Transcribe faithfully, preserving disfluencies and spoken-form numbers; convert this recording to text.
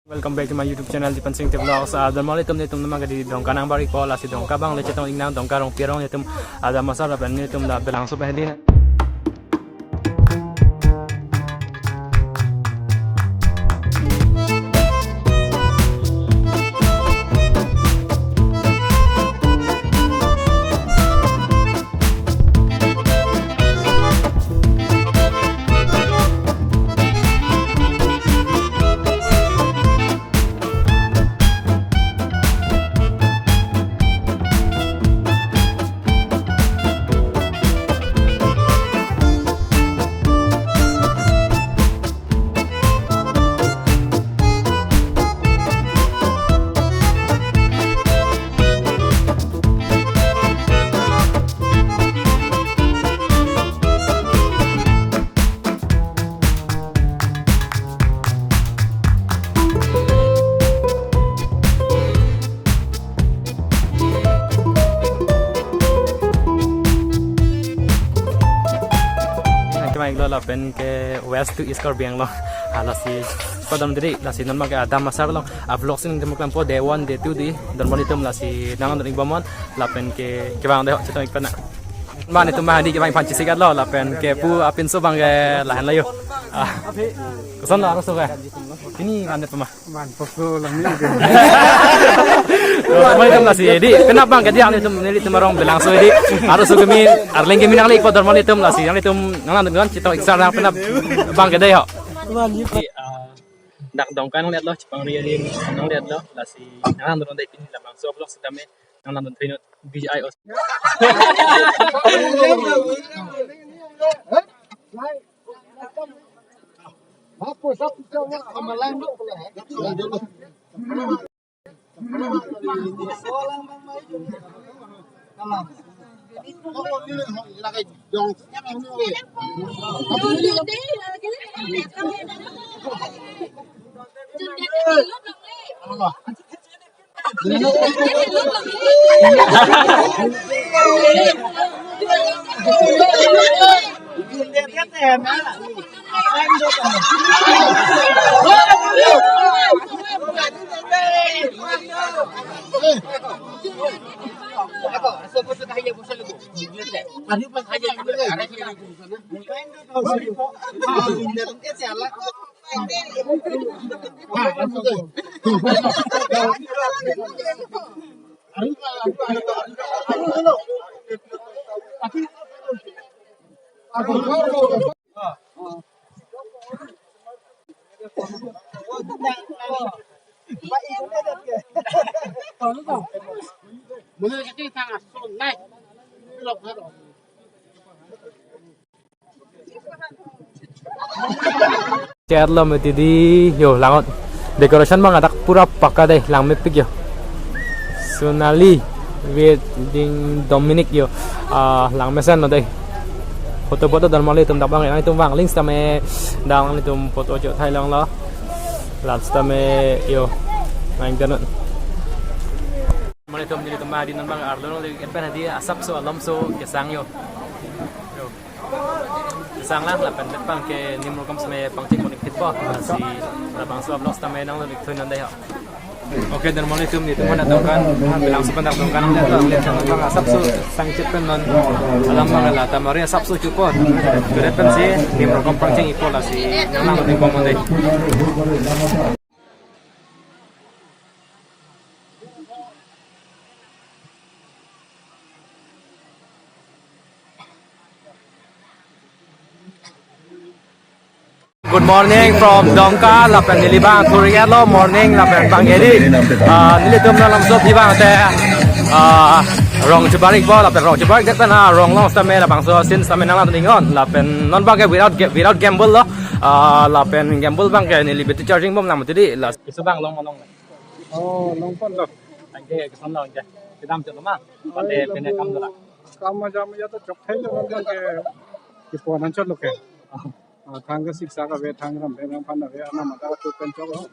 Welcome back to my YouTube channel, Dipansing Vlogs. Ah, dan mali tum netum nama kadi Dongka nang bari ko, lasi Dongka abang le chetong ingnang, Dongka arong pirong netum, ah, Dam Asar lapen netum la Belangso pen hedi. Kemang iklo lapen ke West to East Karbi Anglong. Ah, lasi padam diri, lasi non abang ke Dam Asar along. Ah, vlog sini temukan po day one, day two di. Dan mali tum lasi nang nang bomnon lapen ke kevang dei ho chetong ik pen na. Mane tum hadi kevang phan chisikat lo lapen ke pu apinso abang ke lahenlo yo. Ah. Koson lo arloso ke? Pini ande pema. Man, poso lang ni. Mali tum lasi di. Penap abang ke di nanglitum, nelitum arong Belangso di. Arloso kami, arleng kami nangli ko dan mali tum lasi. Nanglitum nang nang chetong ik sar nang penap abang ke dei ho. Man, ni. Di, ah, dak Dongka nangletlo, chepangri adim nangletlo, lasi nang nang dei pini la Belangso vlog setame nang nang thrino B I O. Chat lo mati di yo langot. Decoration abang adak pura pakka dei, langmepik yo. Sonali wedding Dominic yo. Ah, langmesen lo dei. Photo photo dan mali tum dak abang, nanglitum vangling setame, nanglitum photo chot thailonglo. Last time yo. Main kanun. Mane tum nelitum hadi non abang arlo nang le pen hadi asapso alamso kesang yo. Yo. Kesang lang lapen abang ke nim rokom setame pangcheng konik thitpo. Si labangso vlog setame nang lo lik thoi non dei ho. Okay, dan mane tum netum mana Dongka, Belangso pen dak Dongka nang le to le abang asapso sangchit pen non alam abang la tamari asapso chupo. Kere pensi nim rokom pangcheng ikpo lasi nang nang lo lik bomnon dei. Good morning from Dongka, lapen neli abang thur-iklo morning lapen abang ke di. Ah, nelitum nanglamso abang te, ah, rong chebar-ikpo lapen rong chebar-ik det pen, ah, rong along setame labangso scene setame nang lang ning non lapen non abang ke without ga-, without gimbal lo. Ah, lapen gimbal abang ke neli battery charging bomlang mati di lasi. Isu abang long ma longle? Oh, longpon lo. Tangke koson lo ke? Kedam chot lo ma? Pande pene kam dolang. Kam jam ya to chok thai lo, non ke kipon an chot lo ke. Ah, thang ke siksa kave, thang ram pen ram aphan ave, anam ata chot pen chok lo.